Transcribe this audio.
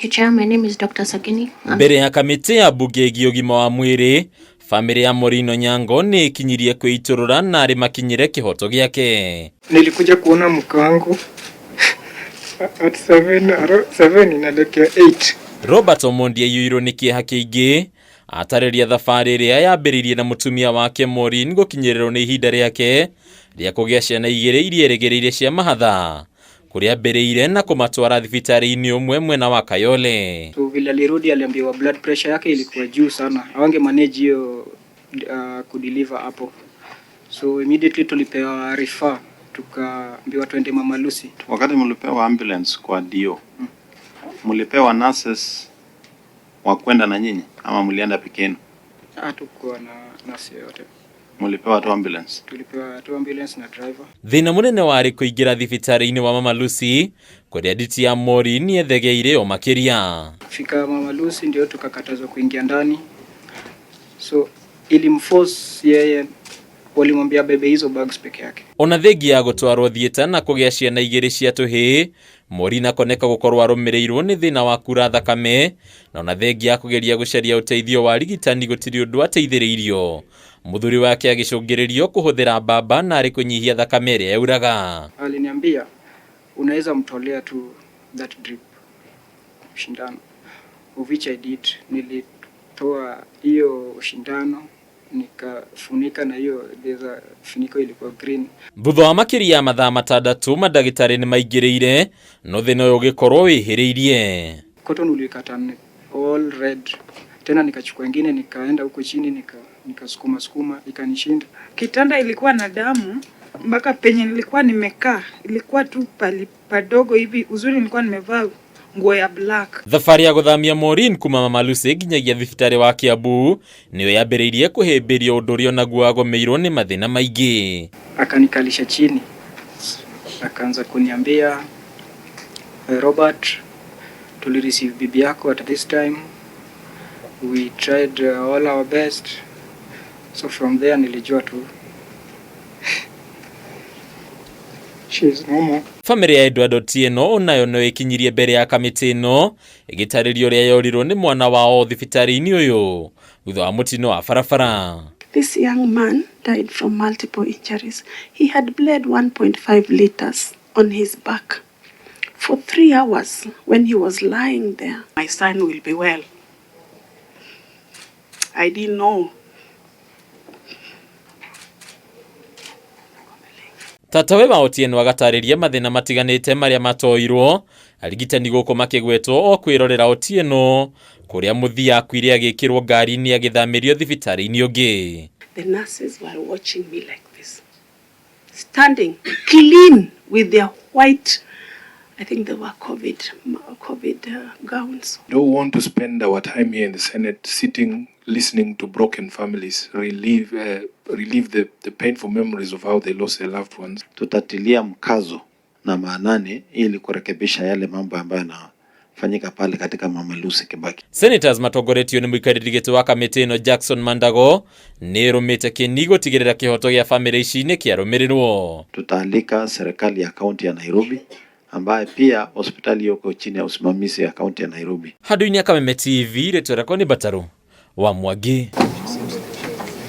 You, Chair. My name is Dr. Sagini. Mbere ya kamĩtĩ ya mbunge ĩgiĩ ũgima wa mwĩrĩ, bamĩrĩ ya Maureen Onyango nĩ ĩkinyirie kwĩitũrũra na arĩ makinyĩre kĩhoto gĩake. Nilikuja kuona mke wangu at 7, 7 inaelekea 8. Robert Omondi aiyũirwo nĩ kĩeha kĩingĩ atarĩria thabarĩ ĩrĩa yambĩrĩirie na mũtumia wake Maureen gũkinyĩrĩrwo nĩ ihinda rĩake rĩa kũgĩa ciana igĩrĩ iria erĩgĩrĩire cia mahatha kũrĩa ambĩrĩire na kũmatwara thibitarĩ-inĩ ũmwe mwena wa Kayole. So vile alirudi aliambiwa blood pressure yake ilikuwa juu sana, hawange manage hiyo kudeliver hapo, so immediately tulipewa refer, tukaambiwa twende Mama Lucy. Wakati mlipewa ambulance kwa DO, mlipewa nurses wa kwenda na nyinyi ama mlienda peke yenu? Hatukuwa na nurse yoyote. Mlipewa tu ambulance? Tulipewa tu ambulance na driver. Thĩna mũnene warĩ kũingĩra thibitarĩ-inĩ wa Mama Lucy kũrĩa nditi ya Maureen yethegeire o makĩria. Fika Mama Lucy ndio tukakatazwa kuingia ndani, so ilimforce yeye, walimwambia bebe hizo bags peke yake. Ona thengia ya gũtwarwo thieta na kũgĩa ciana igĩrĩ cia tũhĩĩ, Maureen akoneka gũkorwo arũmĩrĩirwo nĩ thĩna wa kura thakame, na ona thengia ya kũgeria gũcaria ũteithio wa rigitani gũtirĩ ũndũ ateithĩrĩirio. Mũthuri wake agĩcũngĩrĩrio kũhũthĩra mbamba na arĩ kũnyihia thakame ĩrĩa yauraga. Aliniambia unaweza mtolea tu that drip shindano, of which I did. Nilitoa hiyo shindano nikafunika na hiyo there's funiko ilikuwa green. Thutha wa makĩria ya mathaa matandatũ mandagĩtarĩ nĩ maingĩrĩire no thĩna ũyũ ũgĩkorwo wĩhĩrĩirie. Cotton ulikata all red, tena nikachukua ingine nikaenda huko chini nikasukuma sukuma ikanishinda. Kitanda ilikuwa na damu mpaka penye nilikuwa nimekaa ilikuwa tu pali padogo hivi. Uzuri nilikuwa nimevaa nguo ya black. Thabarĩ ya gũthamia Maureen kuma Mama Lucy nginyagia thibitarĩ wa Kiambu nĩyo yambĩrĩirie kũhĩmbĩrio ũndũ ũrĩa onaguo wagomeirwo nĩ mathĩna maingĩ. Akanikalisha chini akaanza kuniambia, Robert, tulireceive bibi yako at this time, we tried all our best. So from there nilijua tu she is no more. Bamĩrĩ ya Edward Otieno onayo no ĩkinyirie mbere ya kamĩtĩ ĩno ĩgĩtarĩria ũrĩa yorirwo nĩ mwana wao thibitarĩ-inĩ ũyũ thutha wa mũtino wa barabara. This young man died from multiple injuries. He had bled 1.5 liters on his back for 3 hours when he was lying there. My son will be well. I didn't know. Tatawe wa Otieno agatarĩria mathĩna matiganĩte marĩa matoirwo arigitani gũkũ makĩgwetwo o kwĩrorera Otieno kũrĩa mũthia akuire agĩkĩrwo ngari-inĩ agĩthamĩrio thibitarĩ-inĩ ũngĩ. The nurses were watching me like this, standing clean with their white, I think they were COVID gowns. Don't want to spend our time here in the Senate sitting, listening to broken families relive the painful memories of how they lost their loved ones. Tutatilia mkazo na maanani ili kurekebisha yale mambo ambayo yanafanyika pale katika Mama Lucy Kibaki. Senators matongoretio nĩ mũikarĩri gĩtĩ wa kamĩtĩ ĩno Jackson Mandago nĩ ĩrũmĩte kĩni gũtigĩrĩra kĩhoto gĩa bamĩrĩ ici nĩ kĩarũmĩrĩrwo. Tutaalika serikali ya kaunti ya Nairobi ambaye pia hospitali yuko chini ya usimamizi ya kaunti ya Nairobi. Handũ-inĩ ya Kameme TV rĩtwa rĩakwa nĩ Mbataru wa Mwangi.